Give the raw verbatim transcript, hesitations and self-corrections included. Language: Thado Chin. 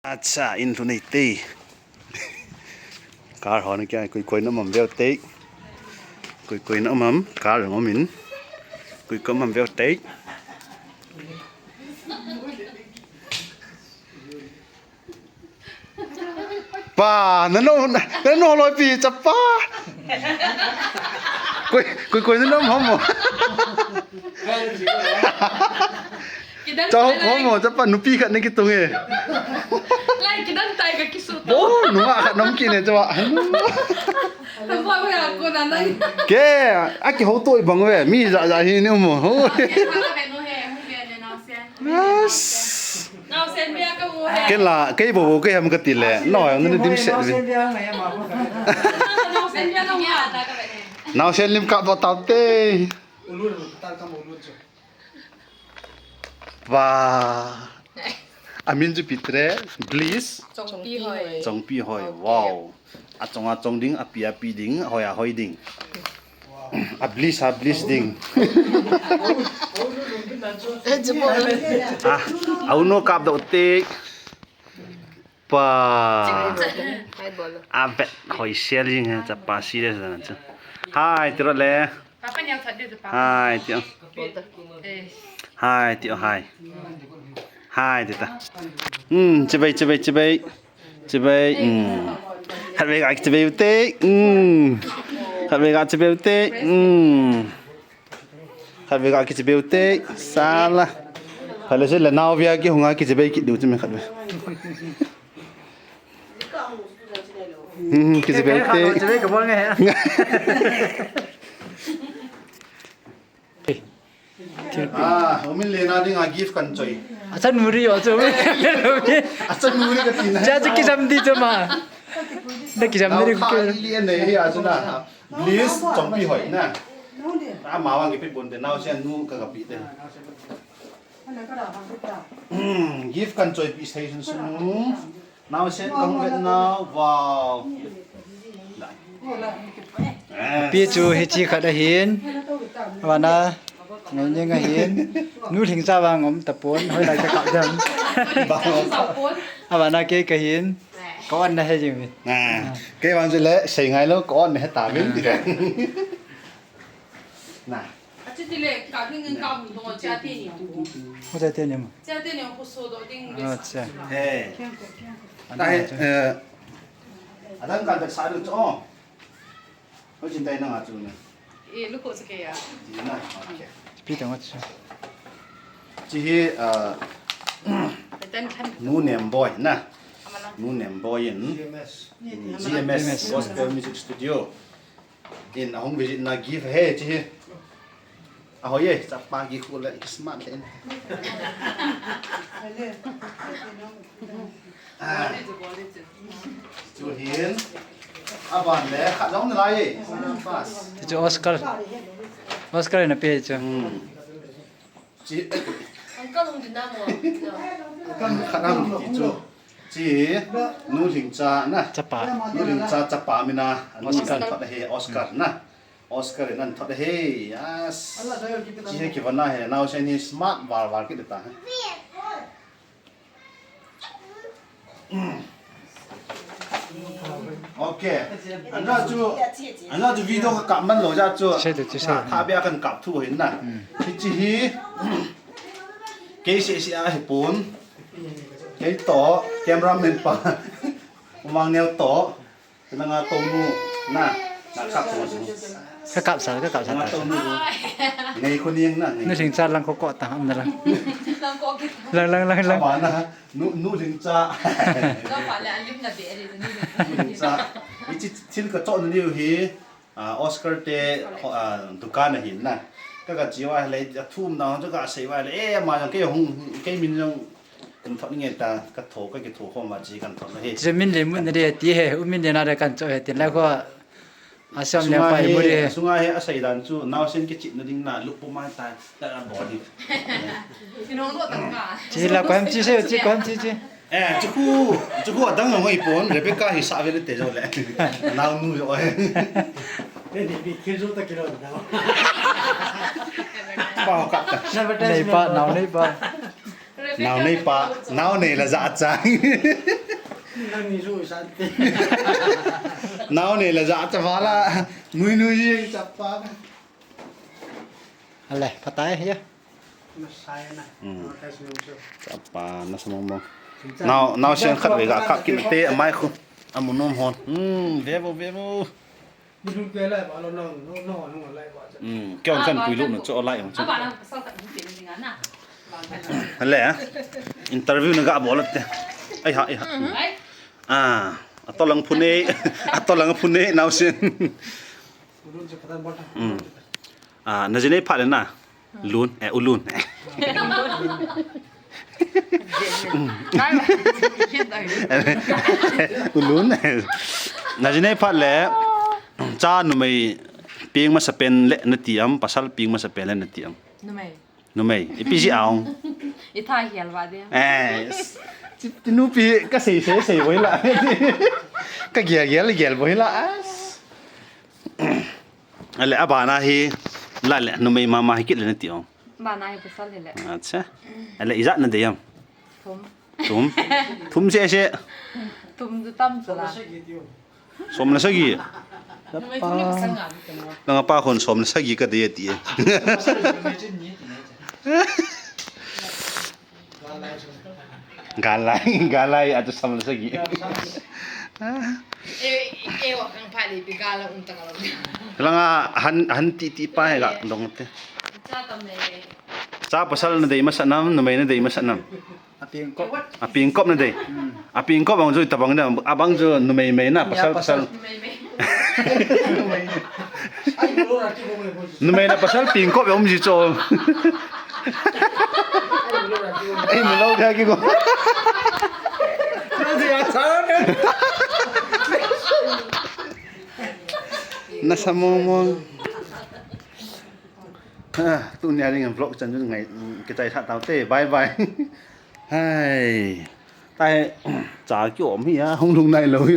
Acha, in lhun ei te. Car hon kya koi koi na mam veu te. Koi koi na mam, car ngom in. Koi koi mam veu te. Pa, nano, nano loi pi chapa. Koi, koi, koi nano mam mo. Chau ko mo, chapa nupi khat ni kitung e. Lai kidan tai ka kisu to. Oh, nunga khat nom kine chapa. Ke, aki ho to ibang ve, mi ja ja hi ni mo. Yes. Ken la, kei bo bo kei ham kati le. No, ang ni dim set ve. Naosen lim kap bo tau te. Wa. Amin chu pitre, bliss. Chongpi hoi. Chongpi hoi. Wow. Achong achong ding, api api ding, hoi ahoi ding. A bliss, a bliss ding. Ah, au no kap do te. Pa. Avet hoi sel jing he, chapa serious dan chu. Hai, tiro le. Hai, tio. Hai, tio, hai. Hai, tita. Hmm, chibai, chibai, chibai. Chibai, hmm. Khatvei ga chibai ute. Hmm. Khatvei ga chibai ute. Hmm. Khatvei ga chibai ute. Sala. Khatvei se le nao via ki hunga chibai ki du chibai khatvei. Hmm, kichi bel te. Ah, umin lena dinga gift kan choi. Achan muri yo chu. Achan muri ka tina. Cha chu kijam di chu ma. Na kijam di ke. Li nei hi a chu na. Please, chongpi hoi na. Ama wang ki pe bon te nao sia nu ka ka pi te. Hmm, gift kan choi pi station sunu. Nao set kong vet nao, wow. Pi chu hichi khat ahin. Vana, ngai ngai ahin. Nu lhing cha vang om tapon, hoi lai ka kap dem. Avana kei kahin. Ka on na he jing mi. Kei vang chu le, sei ngai lo, ka on na he ta min ti le. Na. Achuti le, ka hing in ka hung dong, cha te ni. Ko cha te ni mo. Cha te ni ko so do ding le. Acha. He. Ada he, eh, adang kan tak sa dong cho. Ko chin tai na nga chu na. Eh, lu ko sa ke ya. Ji na. Okay. Pi tang chu. Chi hi, eh, nu nem boy na. Nu nem boy in. G M S. G M S Gospel Music Studio. In ahung visit na gift he chi hi. Ahoi e, chapa gi khu le smart le in. Ah. Chu hin. Aban le khat jong na lai e. Pass. Chu Oscar. Oscar na pe chu. Hmm. Chi. Uncle hung din na mo. Khat ham ti chu. Chi nu lhing cha na. Chapa. Nu lhing cha chapa mina. Oscar. Thot he Oscar na. Oscar nan thot he. Yes. Chi he kivana he. Nao sen hi smart var var kit ta. Okay. Anra chu, anra chu video ka kap man lo ja chu. Sei tu, sei. Tha bia kan kap thu hin na. Hmm. Hichi hi. Kei se se a hi pon. Kei to, cameraman pa. Umang neo to. Nanga tonu. Na. Na kap thu. Ka kap sa, ka kap sa. Nanga tonu. Ngai ko ning na. Nu lhing cha lang ko ko ta ham na lang. Lang ko ki. Lang, lang, lang, lang. Aba na. Nu, nu lhing cha. Ka pa le alim na be le nu. Nu lhing cha. Ichi thil ka chon ni hi. Ah, Oscar te, ah, dukan ahin na. Ka ka chiwa le, athum na, chu ka sei wa le, eh, ma jong kei hung, kei min jong, kan thot nge ta, ka tho, ka ki tho khom ma chi kan thot na he. Chi min le mun de ti he, u min de na de kan cho he, tin la ko. Asam le pai mu de he. Sunga he, asei dan chu, nao sen ki chit na ding na, lu pu ma ta. Chi la ko hem chi se, chi ko hem chi chi. Eh, chu khu, chu khu adang ngoi pon, Rebecca hi sa ve le te jo le. Nao nu jo eh. Ni ni ki jo ta ki lo da. Pa ka ta. Nei pa, nao nei pa. Nau nei pa, nau nei la ja cha. Nang ni ju san te. Nau nei la ja cha wala. Nui nui jing chapa. Ale, phatai ya. Nasai na. Hmm. Chapa, nasa mong mong. Nau, nau sian khat ve ga kap kit te, amai khu. Amu nom hon. Hmm, ve vo, ve vo. Ni lu ke lai ba lo no, no, no, no lai ba cha. Hmm, kei on kan pui lu no cho lai ma chu. Aba na pasal khat hung pe ni nga na. Ale, ah. Interview na ga bol te. Ai ha, ai ha. Ai. Ah, atolang phune, atolang phune, nau sian. Ulun cha katan bol ta. Hmm. Ah, na jinei phat le na. Lun, eh, ulun. Ulun. Na jinei phat le, cha numei peng masa pen le nati am, pasal peng masa pen le nati am. Numei. Numei, ipi ji aung. I tha hial va de. Eh, s-, ti, ti nupi ka sei, sei, sei boi la. Ka gial, gial, gial boi la. As. Ale, abana hi, la le, numei mama hi kit le nati aung. Bana hi pasal hi le. Acha. Ale, ijat na de yam. Thum. Thum. Thum se se. Thum du tam chu la. Som le sagi. Numei thum le pasal nga. Nang apa khon som le sagi ka de ti. Galai, galai, atu som le sagi. Eh, eh, wa kang pha le pi gala um ta gala. Langa han, han ti ti pa he ga dong te. Cha tam le. Cha pasal na dei masa nam, numei na dei masa nam. Apeng kop. Apeng kop na dei. Hmm. Apeng kop ang ju tabang na, abang ju numei mei na, ya, pasal, pasal. Pasal. Numei mei. Numei na pasal peng kop ya um ji cho. Ei, mi lo dia ki ko. Nasa mong mong. Ah, tunia ding vlog chan chun ngai, kichai tha tau te. Bye bye. Hai. Tai, cha kiom hi a, hung lung nai lou hi.